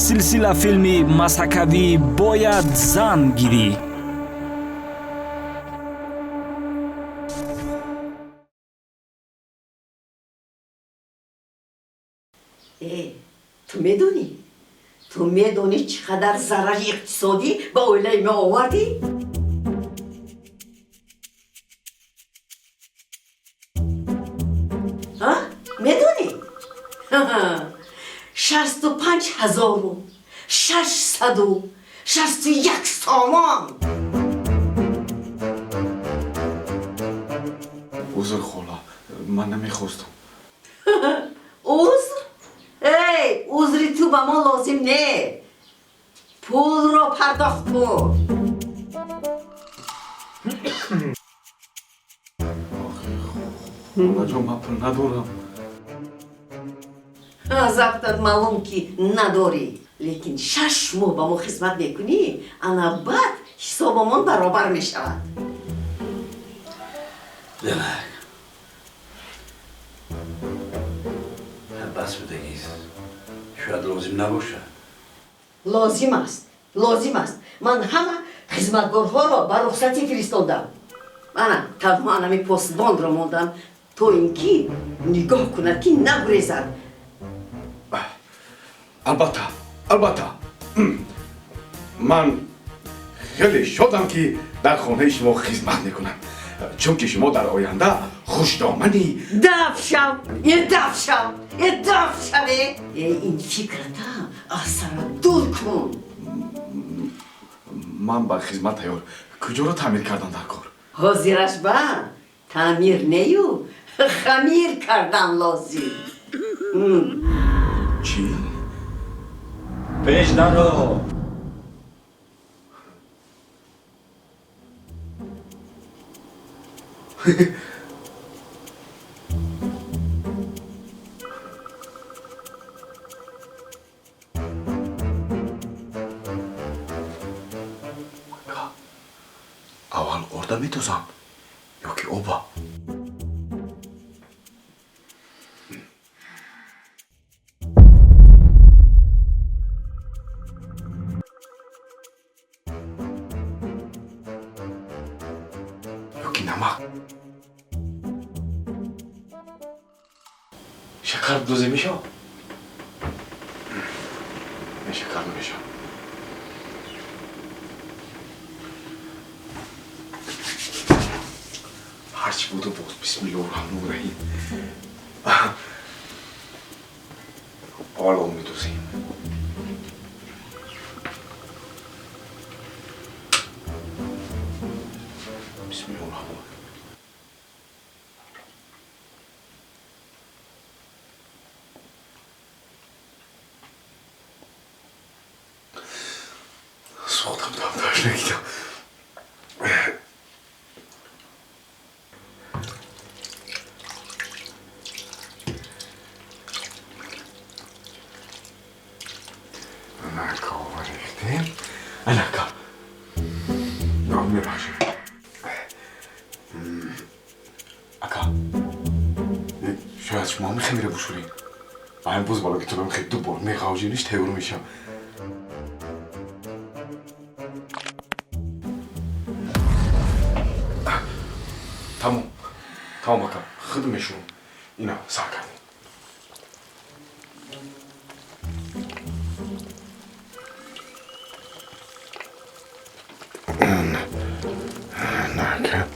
Силсила филми масхакавӣ «Бояд зан гирӣ». Э, ту медонӣ? Ту медонӣ, чӣ қадар зарари иқтисодӣ ба оилаи мо овардӣ? А? Медонӣ? 65 661 сомон. Узр, хола, ман намехостам. Узр? Эй, узри ту ба мо лозим не. Пулро пардохт кун. Холаҷон, ман пул надорам. Аз афтат маълум, ки надорӣ, лекин 6 моҳ ба мо хизмат мекунӣ, ана баъд ҳисобамон баробар мешавад. Занак, бас будагист, шояд лозим набошад. Лозим аст, лозим аст. Ман ҳама хизматгорҳоро ба рухсатӣ фиристодам. Ана танҳо анами посбонро мондам, то ин ки нигоҳ кунад, ки нагурезад. Албатта, албатта, ман хеле шодам, ки дар хонаи шумо хизмат мекунам, чунки шумо дар оянда хушдомани Даф шав, е, даф шав, е, даф шаве. Е, ин фикрата аз сара дур кун. Ман ба хизмат тайёр. Куҷоро таъмир кардан дар кор? Ҳозираш ба таъмир нею, хамир кардан лозим. Чӣ? Пеш наро. Аввал орда медозам ё ки оба? Ё ки намак, шакар дозем мешавад? Не, шакар намешавад. Ҳарчи буду боз, бисмиллоҳи раҳмони раҳим. Аввал об медозем. Бисмиллоҳи раҳмон. Сӯхтам, тамташ нагидам. Анака рехтем. Анака. Мебахшед. Ака. Шояд шумо ҳам хамира бушуред. Ба ҳам боз бало ки ту мехед ду бор меғавжиниш тайёр мешам. Тамом. Тамом, ака. Худ мешурам. Ина сар кардем. Нака.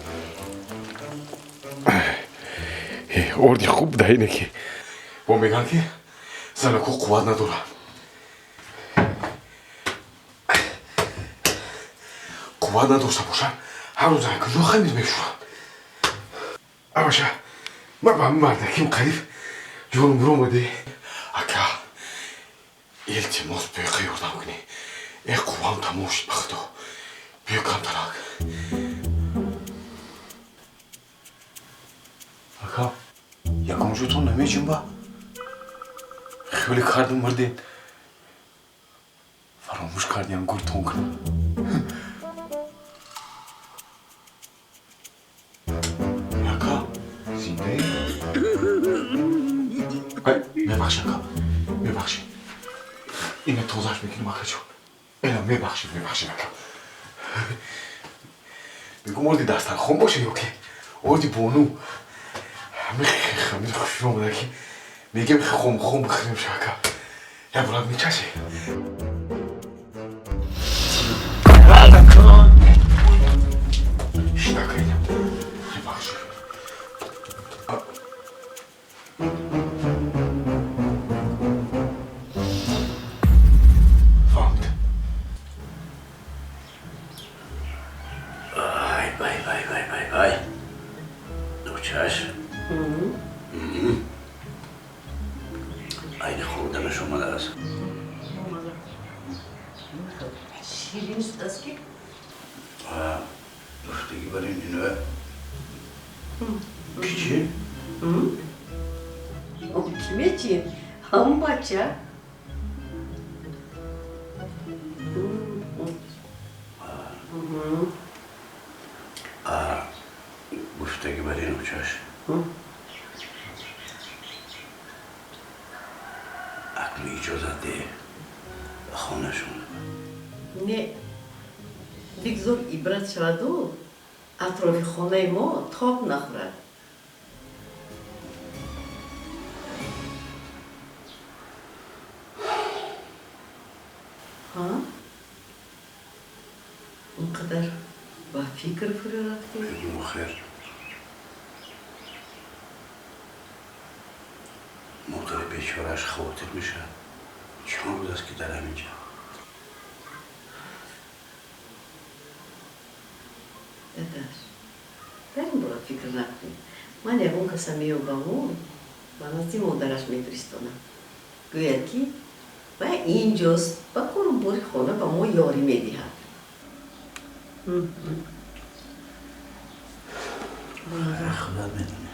Орди хуб даине, ки бо мегӯянд, ки занако қувват надоранд. Қувват надошта бошанд, ҳар рӯз куҷо хамир мешӯранд? Абаша, ман ба мардаким қариб ҷонум биромаде. Ака, илтимос, биёқа ёрдам кунӣ. Э, қуввам тамом шуд, ба худо. Биё камтарак. Ака, ягон ҷотон намеҷунба? Хеле кардум, мурдем. Фаромӯш кардиам гултон кунам. Ака, зиндаӣ? Ай, мебахши, ака, мебахши. Ина тозааш мекунем, акаҷон. Ина, мебахшед, мебахшед, ака. Бигум, орди дастархон боша ё ки орди бону? Ҳами хамир хушрӯ омада, ки мегем, хом хом бихӯрем ша, ака. Як борак мечашӣ? Ака, ина, мебахшед. Фаҳмид. Ай, вай, вай, вай, вай, вай! Дочаш, айни хӯрданаш омадааст. Ширин шудааст ки. Гуфтагӣ бар ин ино кичи. Ки мечи? Ҳамун бача. Гуфтагӣ бар ин, очаш, акнун иҷозат деҳ ба хонашон. Не, бигзор ибрат шаваду атрофи хонаи мо тоб нахӯрад. Ҳа, он қадар ба фикр фурӯ рафтӣ? Бигум, хер, модари бечорааш хавотир мешавад. Чанд рӯз аст, ки дар ҳамин ҷа. Дадаш, дар ин бора фикр накунед. Ман ягон каса меёбаму ба назди модараш мефиристонам, гӯяд, ки вай инҷост, ба кору бори хона ба мо ёрӣ медиҳад. Худат медонӣ.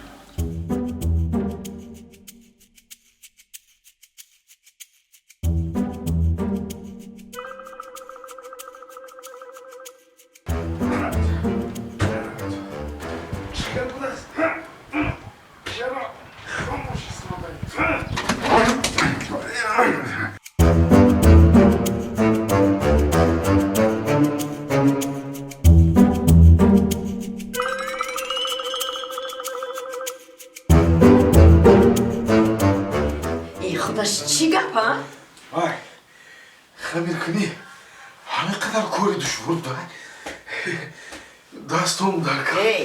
Чаро хомӯш истодаӣ? И худаш чӣ гап, а? Вай, хамиркунӣ ҳамин қадар кори душвор буда, дастом дар кар. Эй,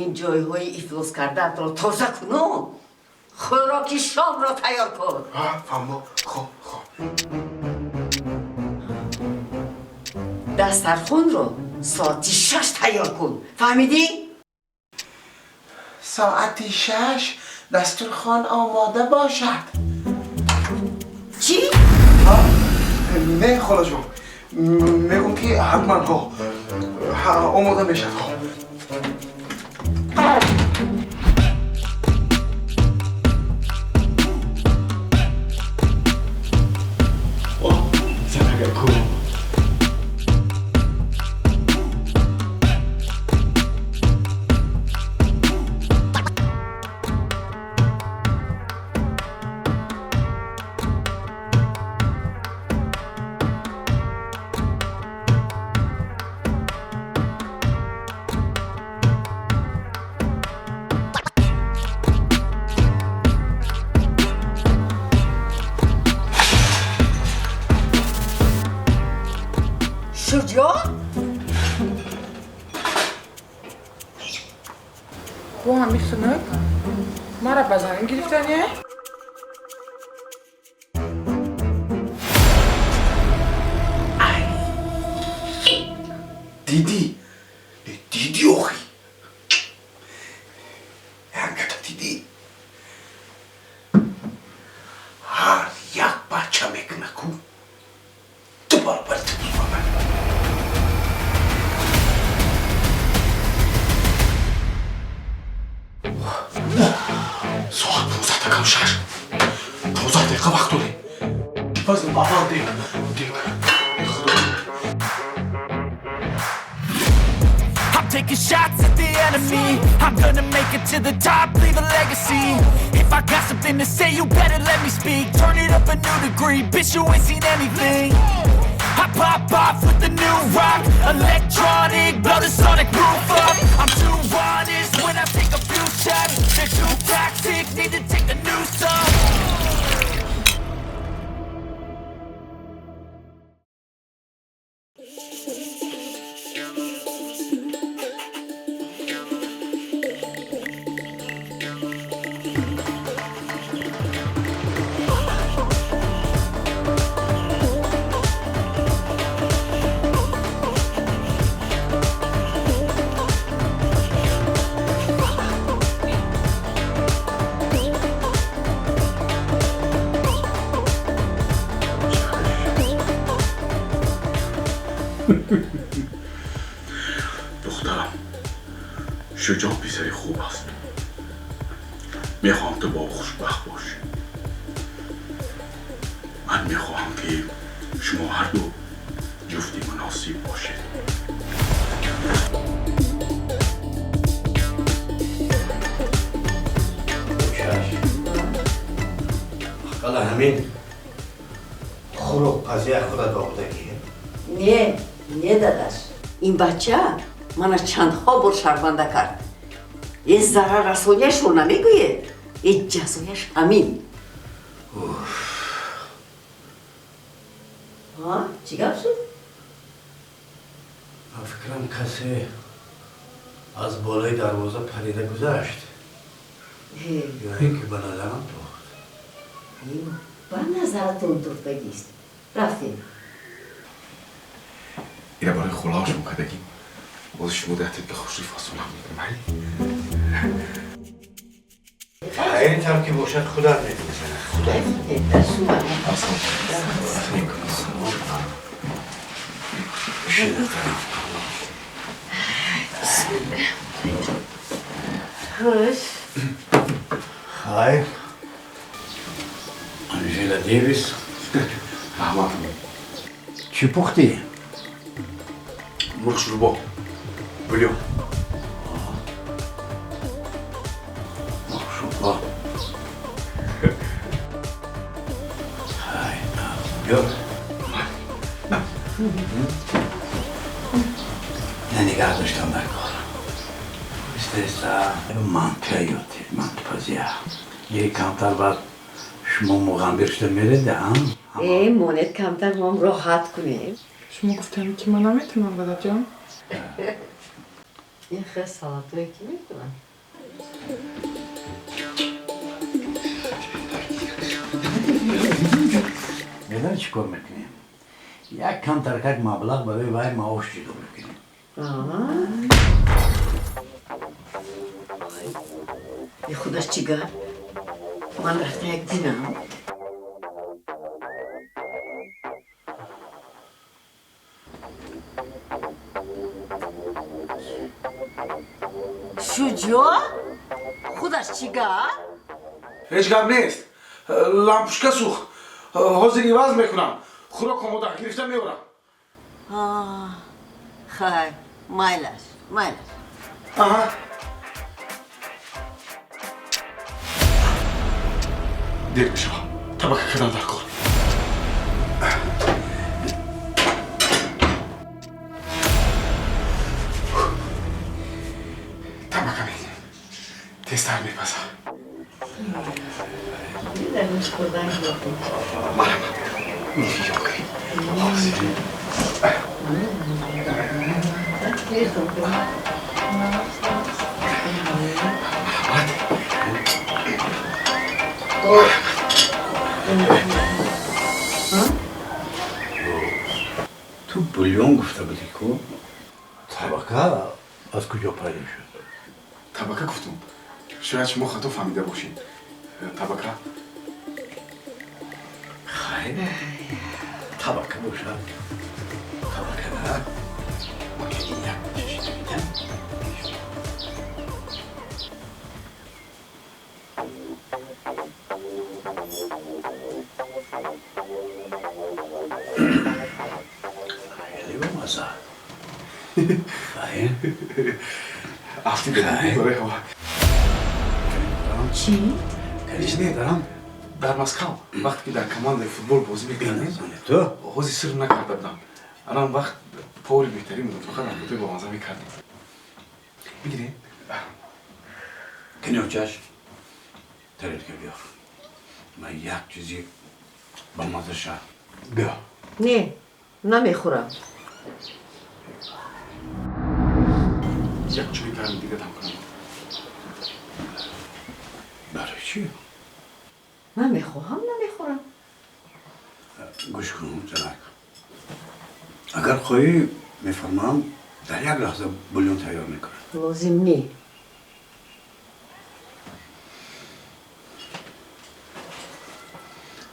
ин ҷойҳои ифлос кардаатро тоза куну хӯроки шомро тайёр кун. Фаҳмо, хоб, хоб. Дастархонро соати 6 тайёр кун, фаҳмидӣ? Соати 6 дастурхон омода бошад. Чӣ? Не, холаҷон, мегӯм, ки ҳатман ҳо омода мешавад, хо. Занагаку. Шуҷоъ. Бо ҳами хунук мара ба замин гирифтане? Дидӣ, дидӣ, охи, яката дидӣ, ҳар як бача мекуна ку ду баробари ту баробар. Соат 4:55, 15 дақиқа вақт дорем. Пазм аввал дег, дег. I'm taking taking shots at the enemy. I'm gonna make it to the top, leave a legacy. If I got something to say, you better let me speak. Turn it up a new degree, bitch, you ain't seen anything. I pop off with the new rock, electronic, blow the sonic roof up. I'm too honest when I take a few shots. They're too toxic, need to take the noose off. Духтарам, Шуҷоъ писари хуб аст. Мехоҳам ту бо ӯ хушбахт бошӣ. Ман мехоҳам, ки шумо ҳарду ҷуфти муносиб бошед. Чаш, ақалла ҳамин хӯрокпазия худат омодагӣ? Не, не, дадаш, ин бача мана чандҳо бор шарманда кард. Е зараррасониашро намегӯед, е ҷазояш ҳамин. Чӣ гап шуд? Ба фикрам, касе аз болои дарвоза парида гузашт ё ин ки ба назарам тохт. Ба назаратон тохтагист. Рафтем. Ира барои хулаошон кардагӣ. Боз шумо даҳтед, ки хушри фасонам мекунам. Хайри тар ки бошад, худат медонӣ, худат. Ассалому Салом. Хуш. Хайр, Анжела Девис. Раҳмат. Чӣ пухтӣ? Мурғ шӯрбо, бульон. Мурғ шӯрбо. Хай, биё. Не, нигаҳ доштам дар кор. Иста-иста мантия ёд, мантипазия е камтар, баъд шумо муғамбир шуда мереда. Э, монед, камтар мом роҳат кунем. Шумо гуфтем, ки ман наметавонам, дадаҷон. Ин хел салатое ки мекунам. Медонӣ, чӣ кор мекунем? Як камтаркак маблағ барои вай маош ҷудо мекунем. Е, худаш чӣ гап? Ман рафта як динам. Шуҷоъ, худаш чӣ гап? Ҳеҷ гап нест, лампушка сӯхт, ҳозир иваз мекунам. Хӯрок омода, гирифта меорам. Хайр, майлаш, майлаш. Аҳа. Дер мешава, табака кардан дар кор. Табака мекунем, тезтар мепаза. Хӯрдан. Марама, нигоҳ кунем ҳозир. Марҳамат. Ту бульон гуфта будӣ ку, табака аз куҷо пайдо шуд? Табака гуфтум, шояд шумо хато фаҳмида бошед. Табака. Хайр, табака бошад, табака на. Як чашида бидам. Хеле бомазза. Афтида барои ҳава. Чӣ? Не, дарам дар Москва вақте ки дар командаи футбол бозӣ мекардем, ту оғози сир накарда будам. Анам вақт повари беҳтарин будам, фақат амбутои бомаза мекардем. Бигирем. Кинёчаш тарелка биёр. Ман як чизи бамаза ша. Биё. Не, намехӯрам. Як чойи гарми дига дам кунам. Барои чӣ? Намехоҳам, намехӯрам. Гӯш кун, занак. Агар хоҳӣ, мефармоям, дар як лаҳза бульон тайёр мекунам. Лозим не.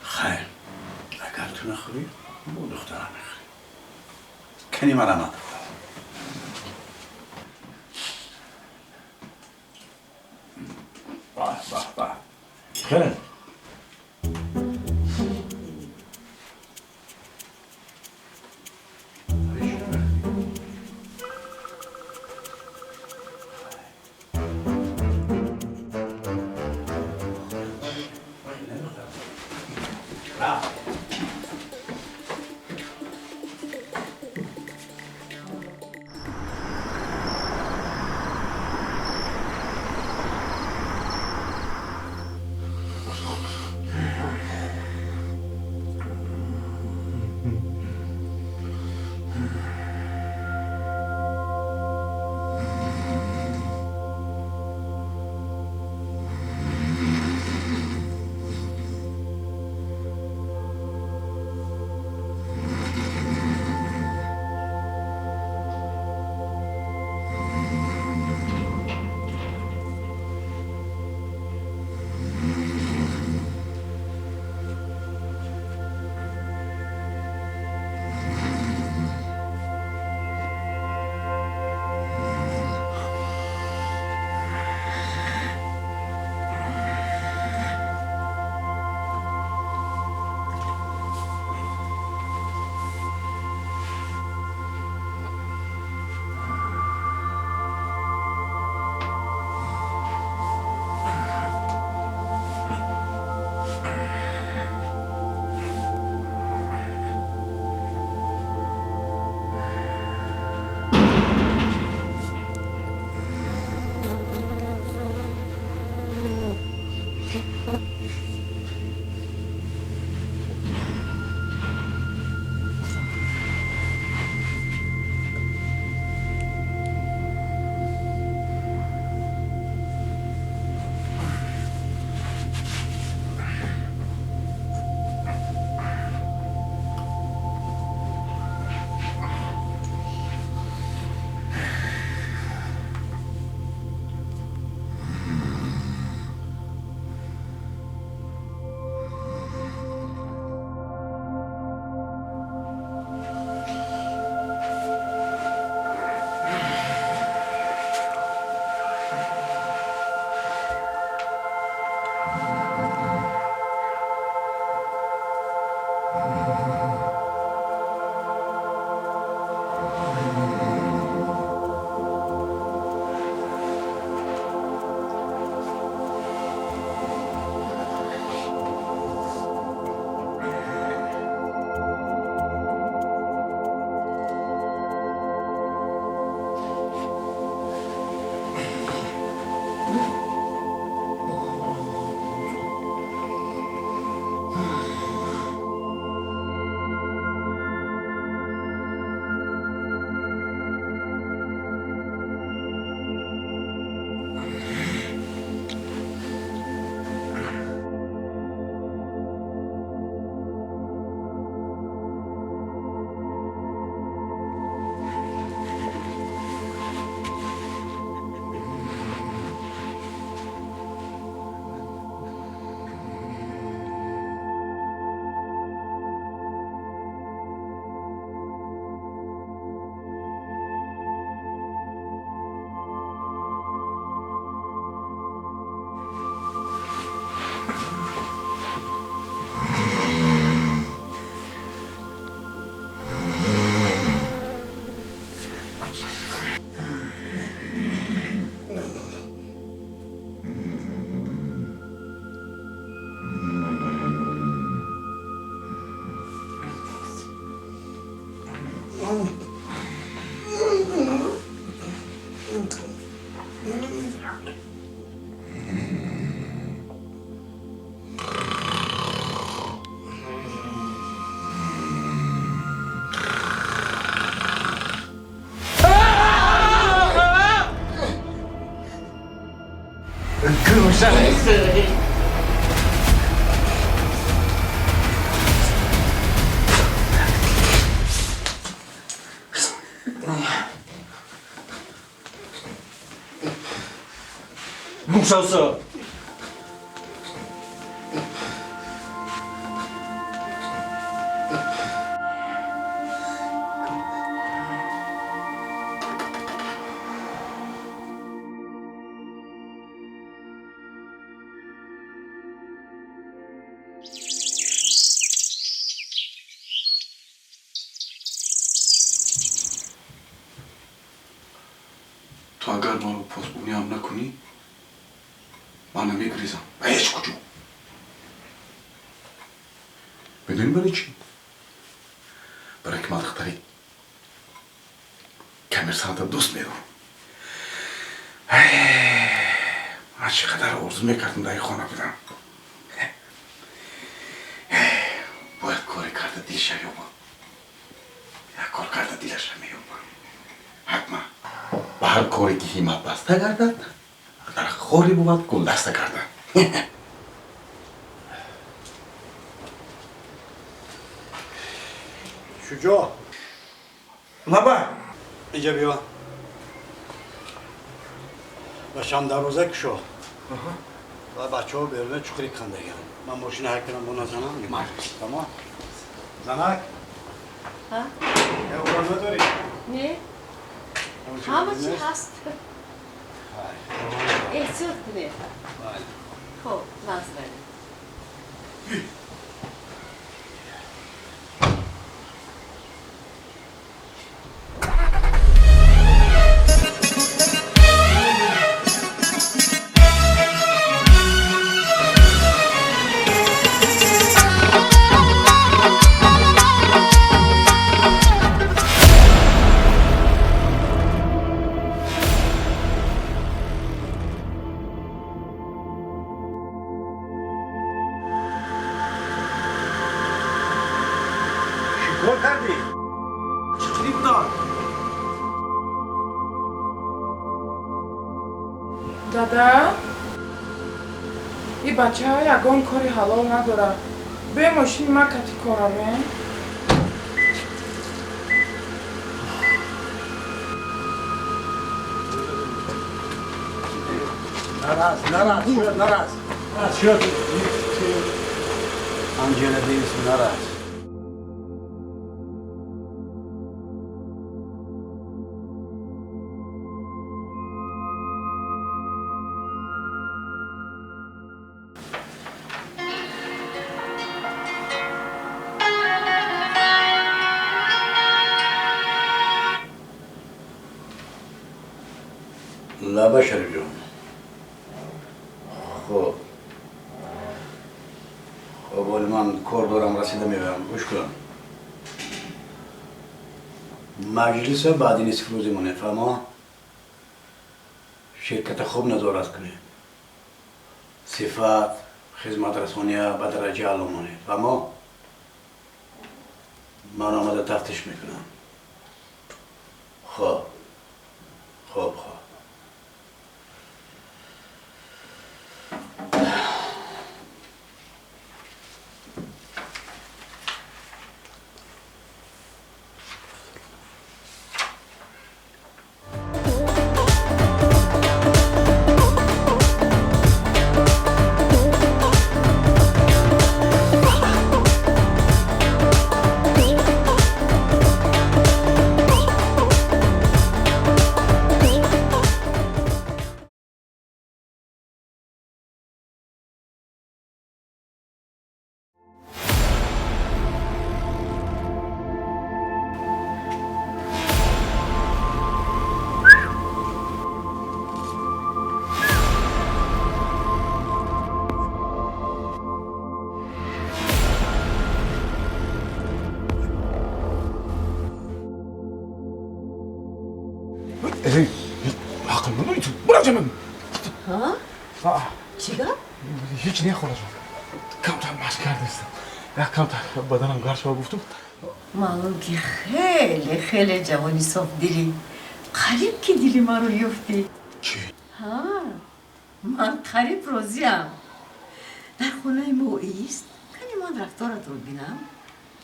Хайр, агар ту нахӯрӣ, бо духтарам мехӯрӣ. Кани мара надохтар. Баҳ, баҳ, баҳ. Хеле. Гумшавса. Ту агар маро посбониам накунӣ, ман намегрезам ба ҳеҷ куҷо. Медонӣ барои чӣ? Барои ки ман духтари коммерсанта дӯст медорам. Ман чӣ қадар орзу мекардам дар ин хона будам. Бояд коре карда дилша ёбам. Як кор карда дилаша меёбам. Ҳатман. Ба ҳар коре ки ҳиммат баста гардад, дар хоре бувад гулдаста гардад. Шуҷоъ. Лаба. Инҷа биё. Ба шам дарвоза кушо. Ва бачаҳо беруна чуқури кандагианд. Ман мошина ҳай кунам, бо назанам. Тамом. Занак? Ҳа? Я урон надорӣ? Не. Ҳама чӣ ҳаст. Эҳтиёт кунед. Хоб, назранед. Чикор кардӣ? Чуқурӣ буданд. Дада, и бачаҳо ягон кори ҳалол надорад. Бе мошини ма кати коравем. Нараз, нараз, шуд, нараз. Нараз, шуд. Анҷела Девис, нараз. Лаба, Шарифҷон. Хоб. Хоб, оли ман кор дорам, расида меоям. Гӯш кун. Маҷлиса баъди нисф рӯзе монед, фаҳмо? Ширката хуб назорат кунед. Сифат, хизматрасония ба дараҷа аъло монед, фаҳмо? Ман омада тафтиш мекунам. Хоб. Хоб, хоб. Ҳақм надорӣ ту. Бураҷа ман. Ҳа? Чӣ гап? Ҳеҷ не, холаҷон. Камтар машқ кардастам. Як камтар баданам гарм шава гуфтум. Маълум ки хеле хеле ҷавони софдилӣ. Қариб ки дили маро ёфтӣ. Чӣ? Ҳа. Ман қариб розиам. Дар хонаи мо ист, кани ман рафторатро бинам.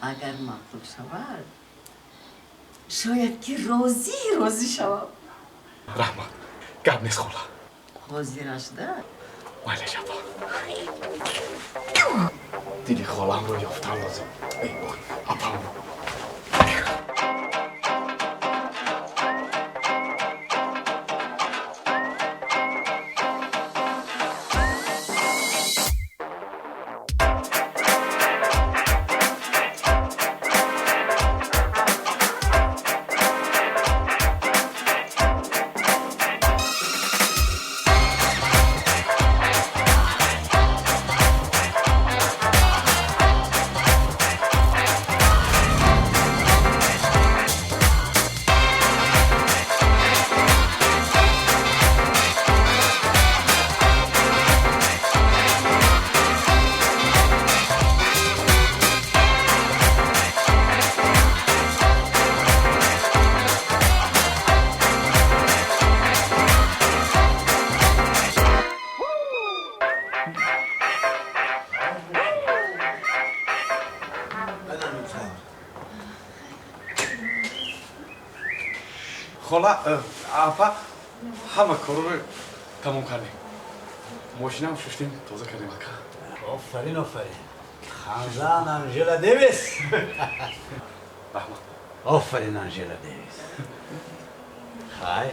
Агар маъқул шавад, шояд ки розӣ розӣ шавам. Раҳмат, гап нест, хола. Ҳозир шуда. Майлаш, апа. Дили холамро ёфтан лозим. Эй, апамро. Хола, апа, ҳама корро тамом кардем. Мошинам шуштем, тоза кардем, ака. Офарин, офарин. Ханзан Анжела Дэвис. Раҳмат. Офарин, Анжела Дэвис. Хай.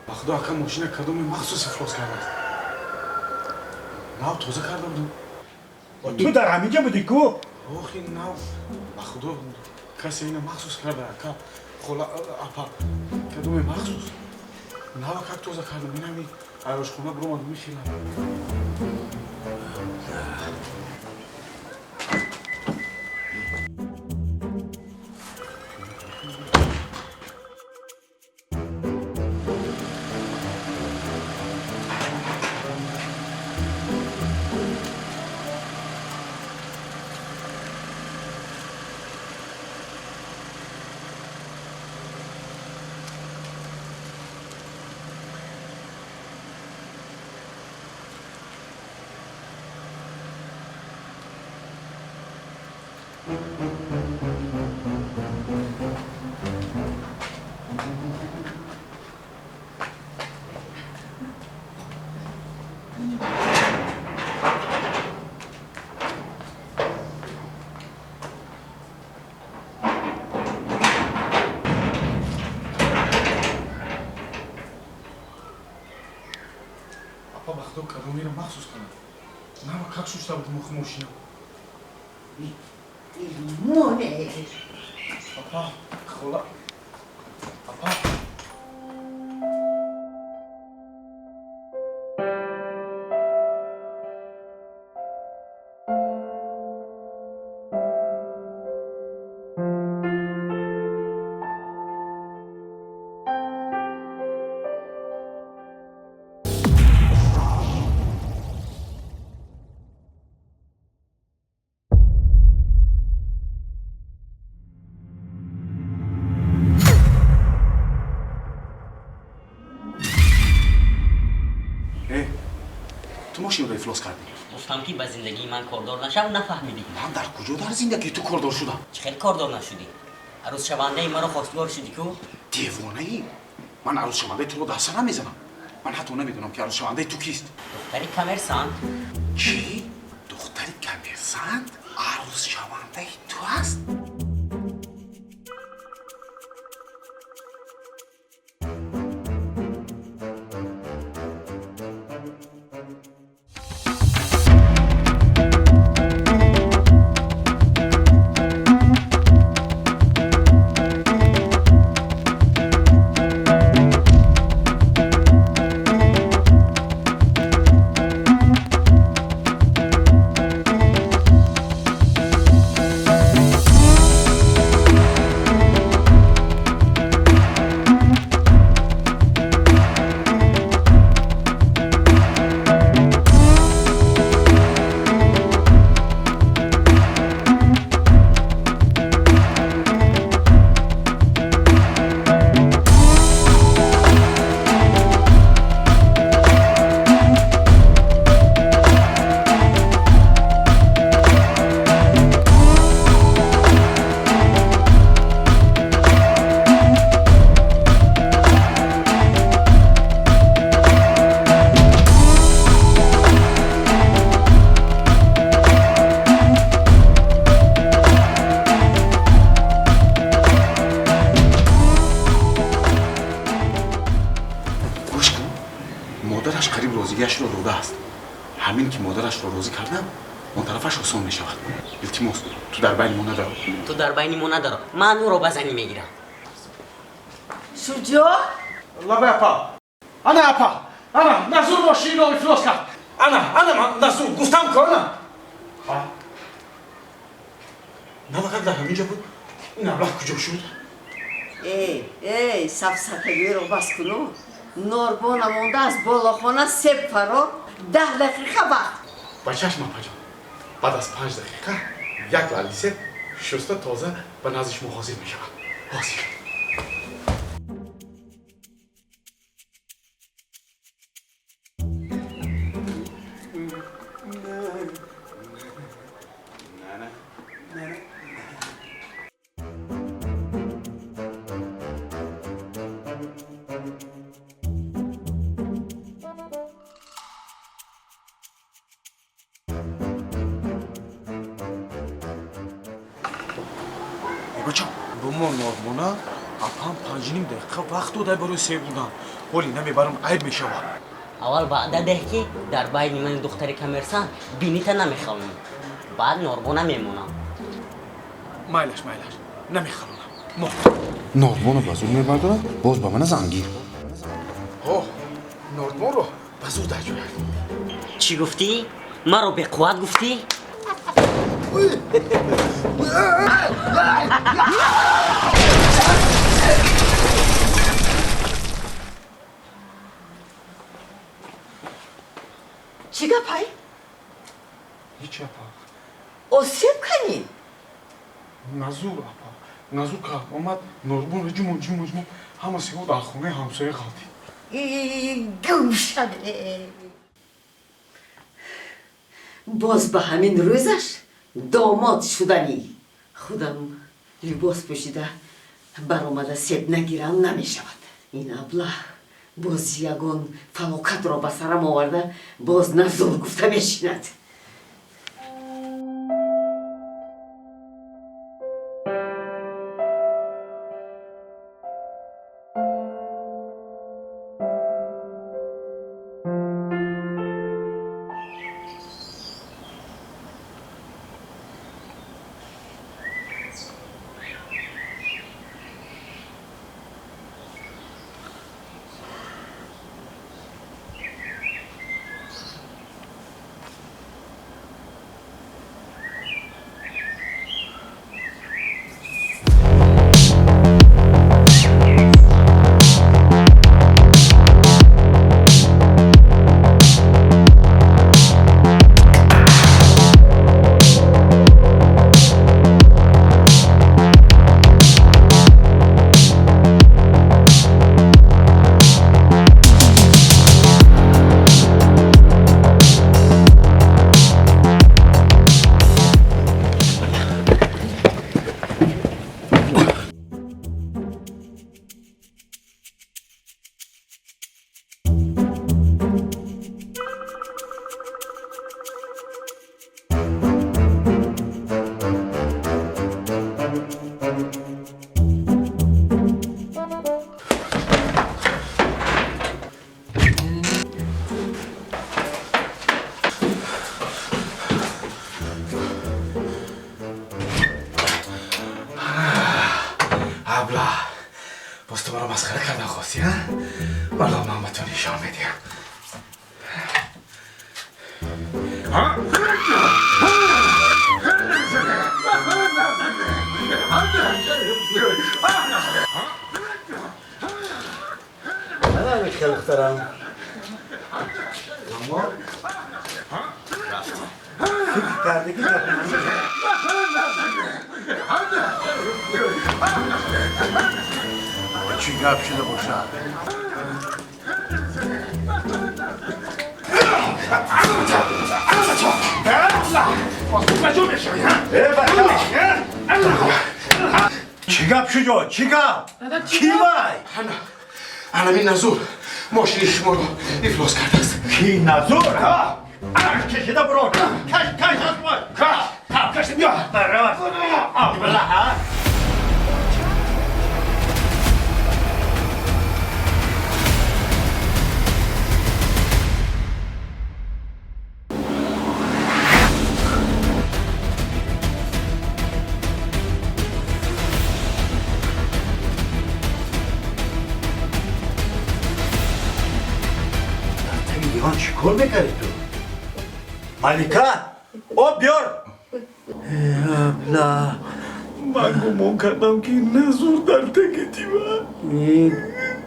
Ба худо, ака, мошина кадоме махсус ифлос кардааст. Нав тоза карда будам. Ту дар ҳаминҷа будӣ ку? Охи, нав, ба худо, касе ина махсус карда, ака, хола, апа, кадоме махсус. Нава как тоза кардам, инами айрошхона биромадам, мехелам. Апа, ба худо, кадомеро махсус кардам. Нава как шушта будам охи мошина. Моне. Апа, хола. Апа. Ту мошинро ифлос кардӣ. Гуфтам, ки ба зиндагии ман кордор нашав, нафаҳмидӣ. Ман дар куҷо дар зиндагии ту кордор шудам? Чӣ хел кордор нашудӣ? Арӯзшавандаи маро хостгор шудӣ ку? Девонаӣ? Ман арӯзшавандаи туро дар сара мезанам. Ман ҳатто намедонам, ки арӯзшавандаи ту кист. Духтари коммерсант. Чӣ? Духтари коммерсант арӯзшавандаи ту аст? Модарашро розӣ кардам, он тарафаш осон мешавад. Илтимос, ту дар байни мо надаро. Ту дар байни мо надаро. Ман ӯро ба занӣ мегирам. Шуҷоъ? Лабай апа. Ана апа. Ана, Назур мошинро ифлос кард. Ана, ана ман Назур гуфтам ку ана. Навақат дар ҳамин ҷо буд. Ин аблаҳ куҷо шуд? Эй, эй, сафсатагиро бас куну. Норбона монда аз болохона себ фарор, 10 дақиқа вақт. Ба чашм апаҷон. Баъд аз 5 дақиқа як лалли себ шуста тоза ба назди шумо ҳозир мешавад. Ҳозир. Бумо норбона апам 5.5 дақиқа вақт додай барои себ бурдан. Ҳоли намебарам, айб мешавад. Аввал ваъда деҳ, ки дар байни мани духтари коммерсант бинита намехалонам. Баъд норбона мемонам. Майлаш, майлаш, намехалонам. Мо. Норбоно ба зур мебардорад, боз ба мана зангир. Ҳо, норбонро ба зур даҷӯяд. Чӣ гуфтӣ? Маро беқувват гуфтӣ? Чӣ гапай? Ҳеҷ апа. Осеб канӣ? Назур апа. Назур кард. Омад норбонро ҷумон ҷумон ҷумон ҳама себо дар хонаи ҳамсоя ғалтид. Гум шаве. Боз ба ҳамин рӯзаш домод шуданӣ. Худам либос пӯшида баромада себ нагирам намешавад. Ин аблаҳ боз ягон фалокатро ба сарам оварда боз Назур гуфта мешинад. Абла, боз ту маро масхара кардан хостӣ, а? Валло ман ба ту нишон медиҳам. Хеле духтарам. Аммо рафтем. Фикр карде ки чӣ гап шуда бошад? Чӣ гап шуҷо? Чӣ гап? Кӣ вай? Анами Назур мошини шуморо ифлос кардааст. Кӣ Назур? Ана кашида буро. Каш, каш аз мо. Каш, каш биё. Абла. Кор мекардӣ ту? Малика, об биёр. Абла. Ман гумон кардам, ки Назур дар таги диван.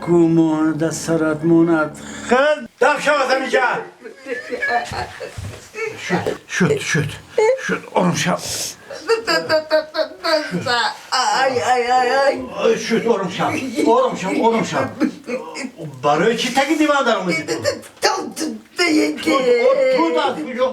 Гумон дар сарат монад. Хел даф шав аз ҳамиҷа. Шуд, шуд, шуд, шуд, ором шав. Ай, ай, ай, ай. Шуд, ором шав, ором шав, ором шав. Барои чӣ таги диван даромадӣ ту? Ту аз куҷо?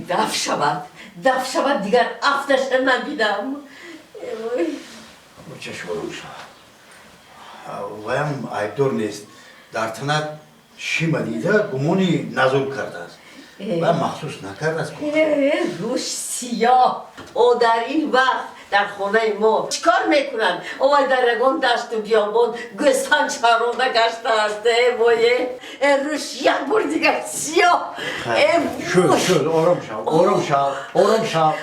Даф шавад, даф шавад, дигар афташа набинам. Чаш, ором шав. Ваям айбдор нест. Дар танат шима дида, гумони Назур кардааст. Ва махсус накардааст. Рӯш сиёҳ, о дар ин вақт дар хонаи мо чӣ кор мекунанд? Овай дар ягон дашту биёбон гӯсфанд чаронда гаштааст. Э вое, рӯш як бор дигар сиёҳ. Шуд, шуд, ором шав, ором шав, ором шав.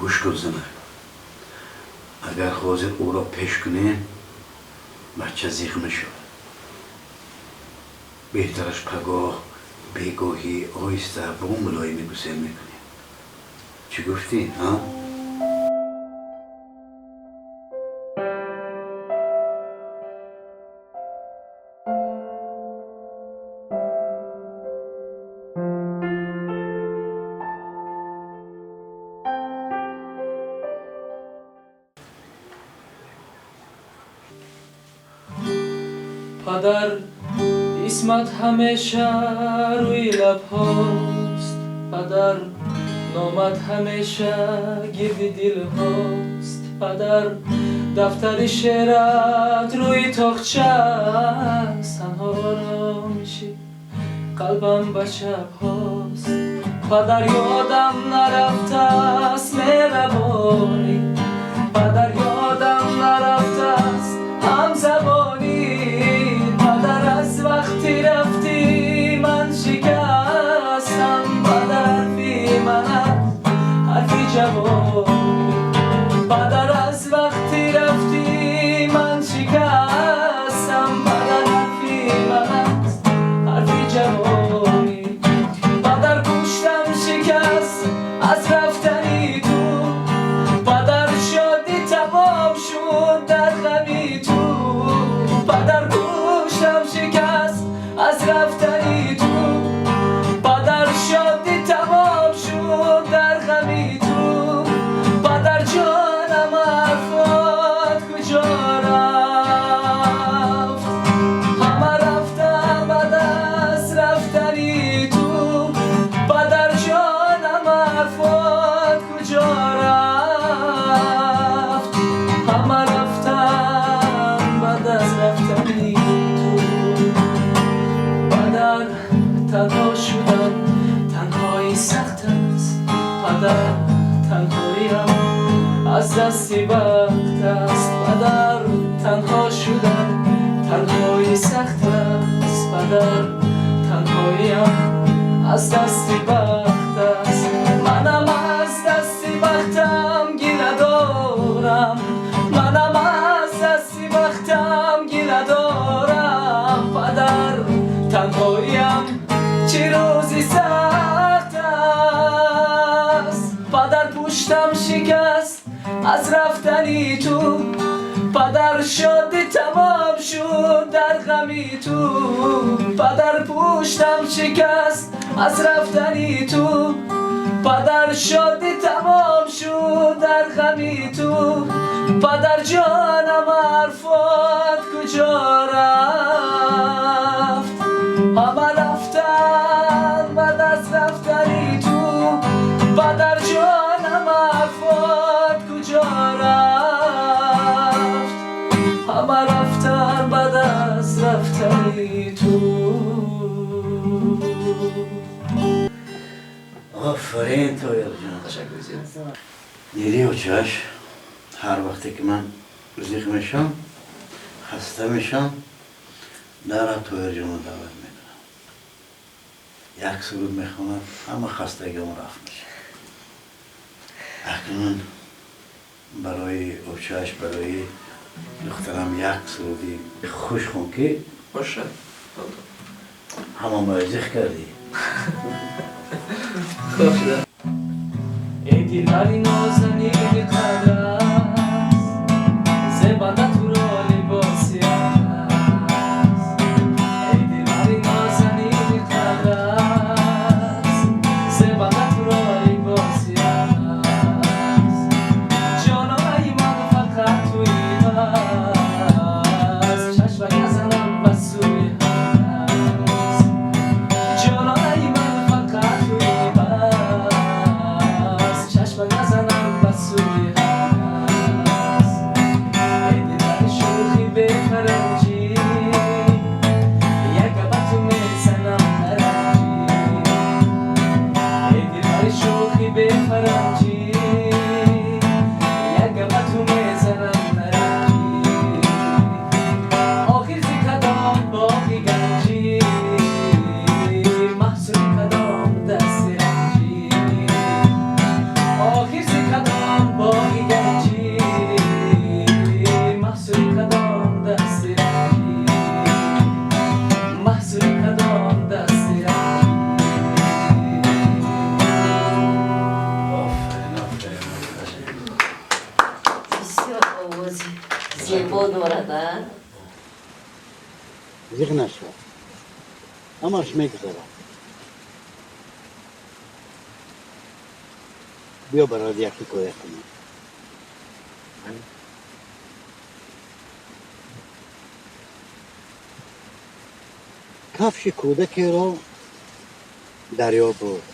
Гӯш кун, занак, агар ҳозир ӯро пеш кунем, бача зиқ мешавад. Беҳтараш пагоҳ бегоҳӣ оҳиста бо мулоимӣ гусел мекунем. Чӣ гуфтӣ, а? Падар, исмат ҳамеша рӯи лабҳост. Падар, номат ҳамеша гирди дилҳост. Падар, дафтари шеърат рӯи тоқча аст. Танҳо оромиши қалбам ба шабҳост. Падар, ёдам нарафтааст меҳрабонӣ. Падар, ёдам нарафтааст ҳамзабонӣ. Падар, аз вақти рафтӣ ман шикастам. Падар, ҳарфи ман аст ҳарфи ҷавонӣ. Падар, аз вақти рафтӣ ман шикастам. Падар, ҳарфи ман аст ҳарфи ҷавонӣ. Падар, гӯштам шикаст аз рафтани ту. Падар, шодӣ тамом шуд дар ғами ту. Падар, гӯштам шикаст аз рафтани ту. Падар, шодӣ тамом шуд дар ғами ту. Падар, ҷонам, ҳарфот куҷо рафт? Ҳама рафтам баъд аз рафтани ту. Падар, ҷонам, ҳарфот куҷо рафт? Ҳама рафтам баъд аз рафтани ту. Падар, танҳо шудан танҳоӣ сахт аст. Падар, танҳоиам аз дасти бахт аст. Падар, танҳо шудан танҳоӣ сахт аст. Падар, танҳоиам аз дасти бахт аст. Манам аз дасти бахтам гила дорам. Манам аз дасти бахтам гила дорам. Падар, танҳоиам чӣ рӯзи сахт аст. Падар, пуштам шикаст аз рафтани ту. Падар, шодӣ тамом шуд дар ғами ту. Падар, пуштам шикаст аз рафтани ту. Падар шодӣ тамом шуд дар ғами ту, падарҷонам ҳарфот куҷо рафт? Ҳама рафтан ба даст рафтани ту, падарҷонам ҳарфот куҷо рафт? Ҳама рафтан ба даст рафтани ту. Офарин, Тоирҷон. Ташаккур зиёд. Диди, очаш, ҳар вақте ки ман зиқ мешам, хаста мешам, дара Тоирҷонро даъват мекунам. Як суруд мехонад, ҳама хастагиам рафт мешавад. Акнун барои очаш, барои духтарам як суруди хуш хон, ки бошад. Ҳама моро зиқ кардӣ. Хуб шуда. Эй дилбари нозанини қадрас, зебанда туро либоси атлас. Эй дилбари нозанини қадрас, зебанда туро либоси атлас. Ҷонои ман фақат туи бас, чашмак назанам ба сӯи ҳар кас. Ҷонои ман фақат туи бас, чашмак назанам ба сӯи ҳар кас. Эй дилбари шӯхи бефаранҷӣ, як ба ту мезанам наранҷӣ. Эй дилбари шӯхи бефаранҷӣ, як ба ту мезанам наранҷӣ. Охир зи кадом боғи ганҷӣ, маҳсули кадом дасти ранҷӣ? Охир зи кадом боғи ганҷӣ, маҳсули кадом дасти ранҷӣ? Маҳсули кадом дасти ранҷӣ? Офарин, офарин, офарин. Бисёр овози зебо дорад, а? Зиқ нашав, ҳамаш мегузарад. Биё, барои як ҳикоя кунем. Кафши кӯдакеро дарё бурд.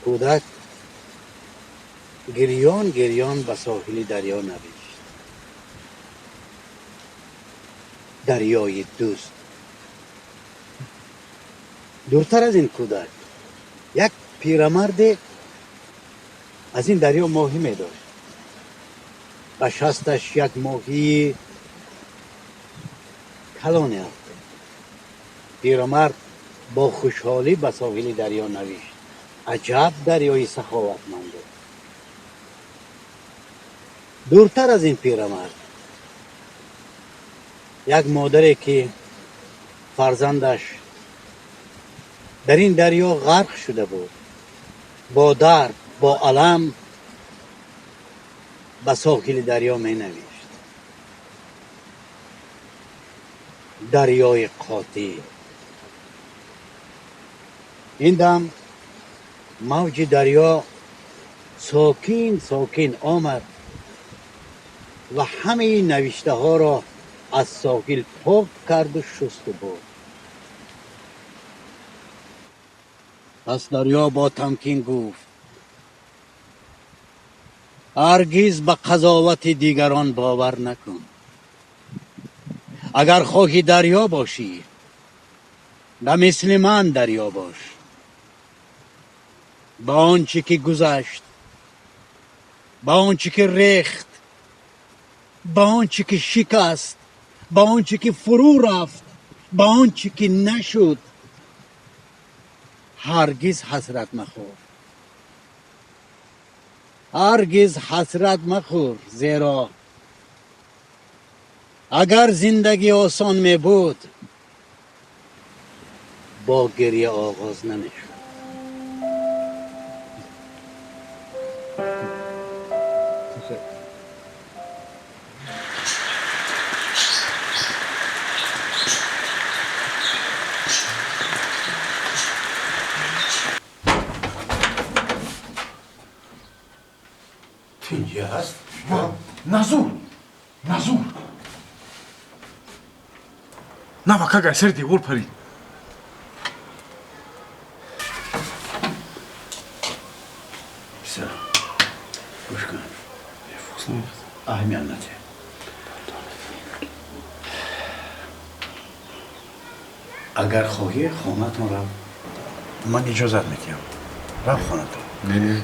Кӯдак гирён гирён ба соҳили дарё навишт: «Дарёи дӯст». Дуртар аз ин кӯдак як пирамарде аз ин дарё моҳӣ медошт. Ба шасташ як моҳии калоне афтод. Пирамард бо хушҳолӣ ба соҳили дарё навишт: «Аҷаб дарёи саховатманде!» Дуртар аз ин пирамард як модаре, ки фарзандаш дар ин дарё ғарқ шуда буд, бо дард, бо алам ба соҳили дарё менавишт: «Дарёи қотил». Ин дам мавҷи дарё сокин сокин омад ва ҳамаи навиштаҳоро аз соҳил пок карду шусту бурд. Пас дарё бо тамкин гуфт: «Ҳаргиз ба қазовати дигарон бовар накун. Агар хоҳӣ дарё бошӣ, ба мисли ман дарё бош. Ба он чӣ ки гузашт, ба он чӣ ки рехт, ба он чӣ ки шикаст, ба он чӣ ки фурӯ рафт, ба он чӣ ки нашуд, ҳаргиз ҳасрат махӯр. Ҳаргиз ҳасрат махӯр, зеро агар зиндагӣ осон мебуд, бо гирья оғоз намешуд». Назур. Навака гайсари девор парид. Писар, гӯш кун. Аҳамият надиҳ. Агар хоҳӣ, хонатон рав. Ман иҷозат медиҳам. Рав хонатон. Не, не.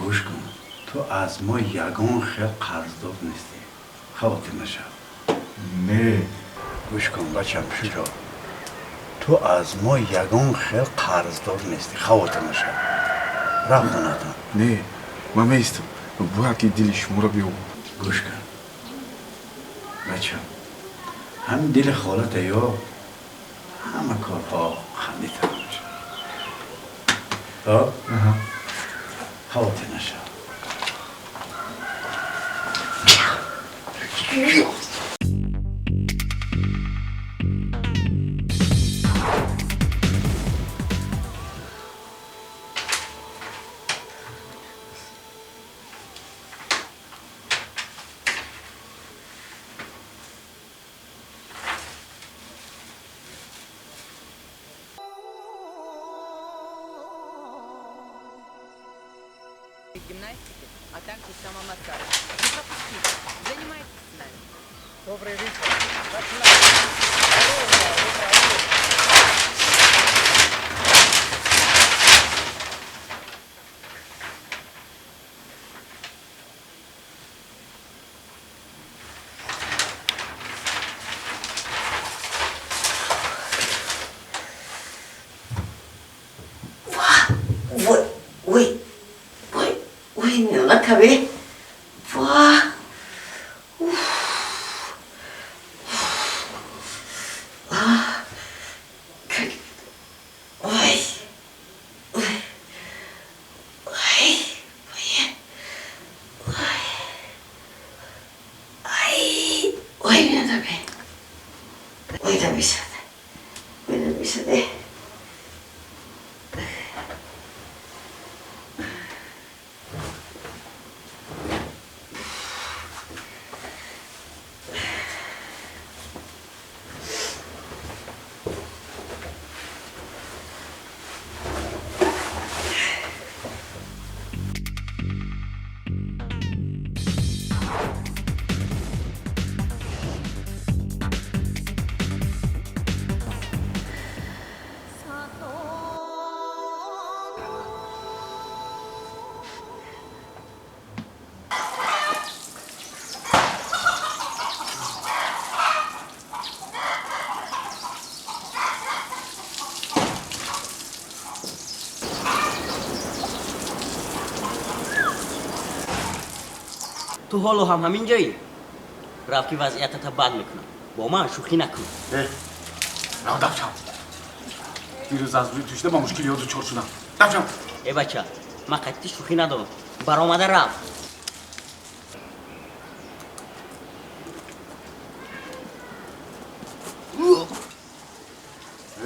Гӯш кун. Ту аз мо ягон хел қарздор нестӣ. Хавотир нашав. Не. Гӯш кун, бачам, Шуҷоъ. Ту аз мо ягон хел қарздор нестӣ. Хавотир нашав. Рав хонатон. Не, ман меистам. Бояд ки дили шуморо биёбам. Гӯш кун. Бачам, ҳамин дили холата ё ҳама корҳо хандитар мешавад. Хавотир нашав. Гимнастики, а также самомассаж. Не пропустите, занимайтесь с нами. Добрый вечер. Начинаем. Вой, ой, ой, ой, миёнакабе. Ва. Уф. А. Как. Ой. Ой. Ой. Ой. Ой. Ай. Ой, миёнакабе. Ой, дамисаде. Ой, дамисаде. Ту ҳоло ҳам ҳамин ҷоӣ? Рав ки вазъиятата бад мекунам. Бо ман шӯхӣ накун. Рав давчам. Дирӯз аз рӯи тушда ба мушкилиҳо дучор шудам. Давчам. Э бача, ман қатъи шӯхӣ надорам. Баромада рав.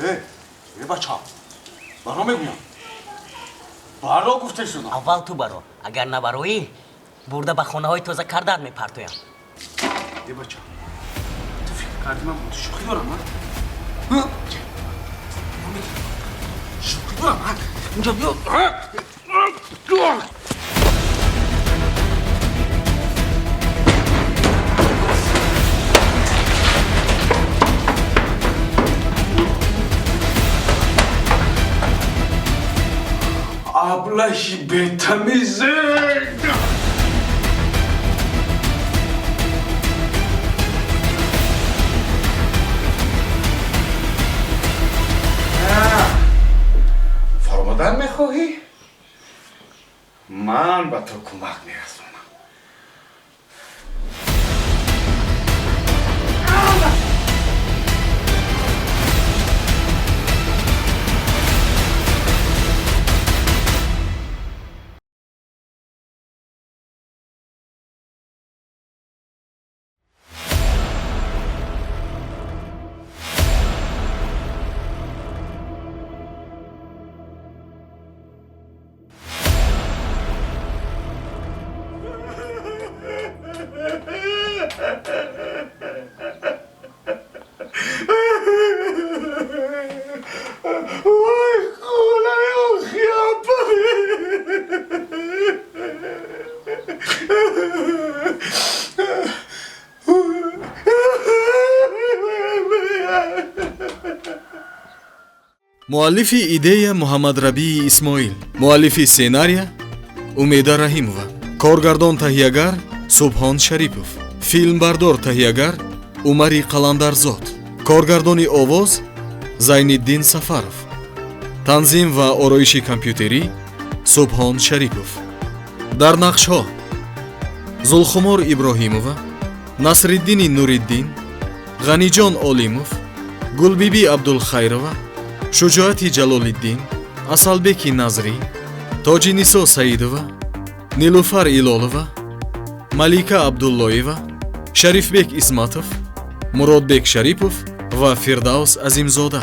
Э бача, баро мегӯям. Баро гуфта шудам. Аввал ту баро. Агар набароӣ, бурда ба хонаҳои тоза кардаат мепартоям. Э бача, ту фикр кардӣ ман бо ту шӯхӣ дорам, а? Шӯхӣ дорам, а? Инҷо биё. Аблаҳи бетамизе! Фаромадан мехоҳӣ? Ман ба ту кӯмак мерасонам. Муаллифи идея Муҳаммадрабии Исмоил, муаллифи сценария Умеда Раҳимова, коргардон таҳиягар Субҳон Шарипов, филмбардор таҳиягар Умари Қаландарзод, коргардони овоз Зайниддин Сафаров, танзим ва ороиши компютерӣ Субҳон Шарипов. Дар нақшҳо Зулхумор Иброҳимова, Насриддини Нуриддин, Ғаниҷон Олимов, Гулбибӣ Абдулхайрова, Шуҷоати Ҷалолиддин, Асалбеки Назрӣ, Тоҷинисо Саидова, Нилуфар Илолова, Малика Абдуллоева, Шарифбек Исматов, Муродбек Шарипов ва Фирдавс Азимзода.